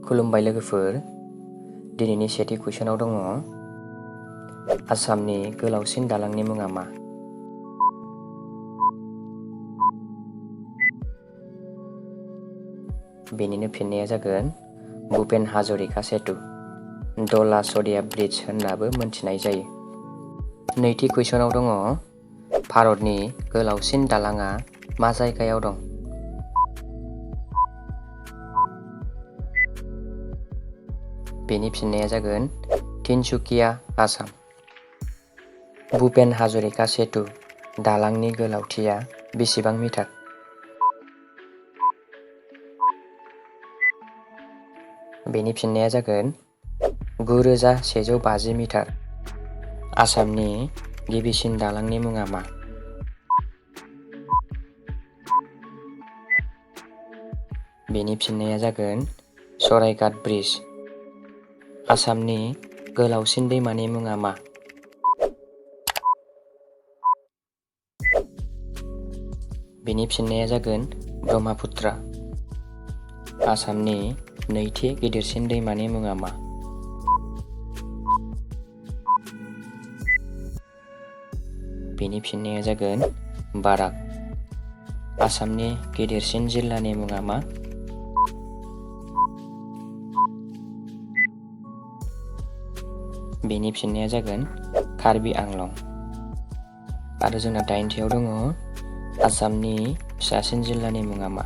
खुलुमबाय लोगोफोर। दिनैनि सेथि कुइसनाव दङ आसामनि गोलावसिन दालांनि मुङा मा? बेनिनो फिननाया जागोन भुपेन हाजरिका सेतु, दला सदिया ब्रिज होननाबो मोनथिनाय जायो। नैथि कुइसनाव दङ भारतनि गोलावसिन दालाङा मा जायगायाव दं? बेनि फिननाया जागोन तिनसुकिया, आसाम। भुपेन हाजरिका सेतु दालांनि गोलावथिया बेसेबां मिटार? बेनि फिननाया जागोन 9150 मिटार। आसामनि गिबिसिन दालांनि मुङा मा? बेनि फिननाया जागोन सराइघाट ब्रिज। आसामनि गोलावसिन दैमानि मुङा मा? बेनि फिननाया जागोन ब्रह्मपुत्र। आसामनि नैथि गिदिरसिन दैमानि मुङा मा? बेनि फिननाया जागोन बाराक। आसामनि गिदिरसिन जिल्लानि मुङा मा? बेनि फिननाया जागोन कार्बि आंलं। आरो जोंना दाइनथियाव दङ आसामनि फिसासिन जिल्लानि मुङा मा?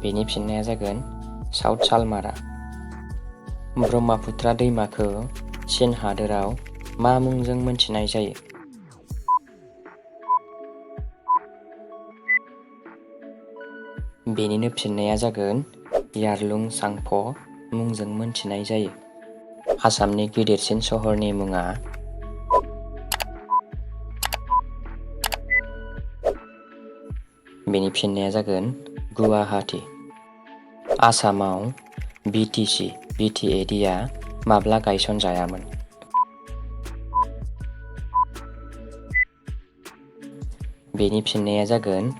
बेनि फिननाया जागोन साउथ सालमारा। ब्रह्मपुत्र दैमाखौ चीन हादोराव मा मुंजों मोनथिनाय जायो? बेनिनो फिननाया जागोन यारलुं सांफो मुंजों मोनथिनाय जायो। आसामनि गिदिरसिन सहरनि मुङा? बेनि फिननाया जागोन गुवाहाटी। आसामाव बिटिएडिआ माब्ला गायसनजायामोन? बेनि फिननाया जागोन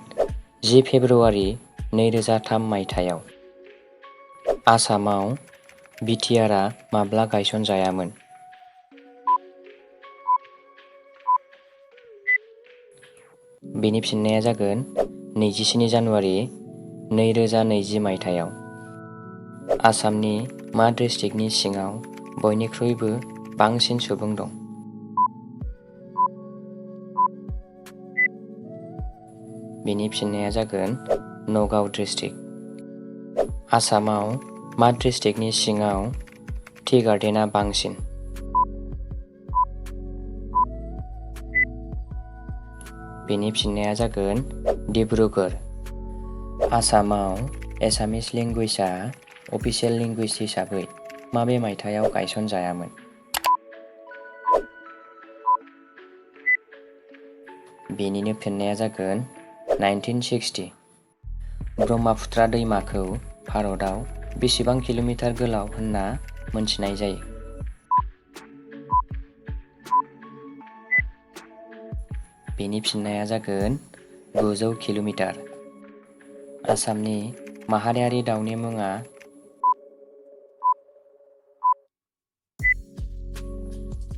10 फेब्रुआरि 2003 मायथाइयाव। आसामाव बिटिआरआ माब्ला गायसनजायामोन? बेनि फिननाया जागोन 27 जानुवारि 2020 मायथाइयाव। आसामनि मा डिस्ट्रिक्टनि सिङाव बयनिख्रुइबो बांसिन सुबुं दं? बेनि फिननाया जागोन नगाव डिस्ट्रिक्ट। आसामाव मा डिस्ट्रिक्टनि सिङाव टि गार्डेनआ बांसिन? बेनि फिननाया जागोन डिब्रुगड़। आसामाव एसामिस लेंगुवेजआ अफिसियेल लेंगुवेज हिसाबै माबे मायथाइयाव गायसनजायामोन? बेनिनो फिननाया जागोन 1960। ब्रह्मपुत्र दैमाखौ भारतआव बेसेबां किल'मिटार गोलाव होनना मोनथिनाय जायो? बेनि फिननाया जागोन 900 किल'मिटार। आसामनि माहारियारि दाउनि मुङा?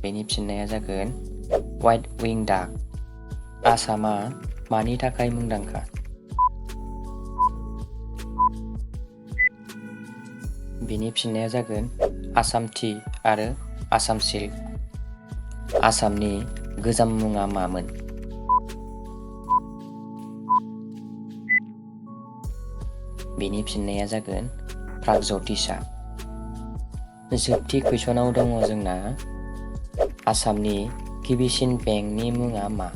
बेनि फिननाया जागोन व्हाइट विं डाक। आसामा मानि थाखाय मुंदांखा? बेनि फिननाया जागोन आसाम टि आरो आसाम सिल्क। आसामनि गोजाम मुङा मामोन? बेनि फिननाया जागोन प्रागज्यतिसा। जोबथि कुइसनाव दङ जोंना आसामनि गिबिसिन बेंकनि मुङा मा?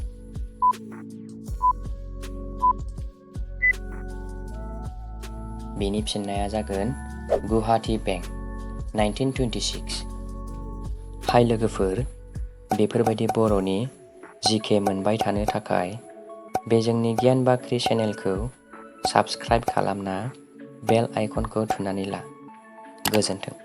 बेनि फिननाया जागोन गुवाहाटी बेंक 1926। हाय लोगोफोर, बेफोरबायदि बर'नि जिके मोनबाय थानो थाखाय बे जोंनि गियान बाख्रि चेनेलखौ साबस्क्राइब खालामना बेल आइकनखौ थुनानै ला। गोजोन्थों।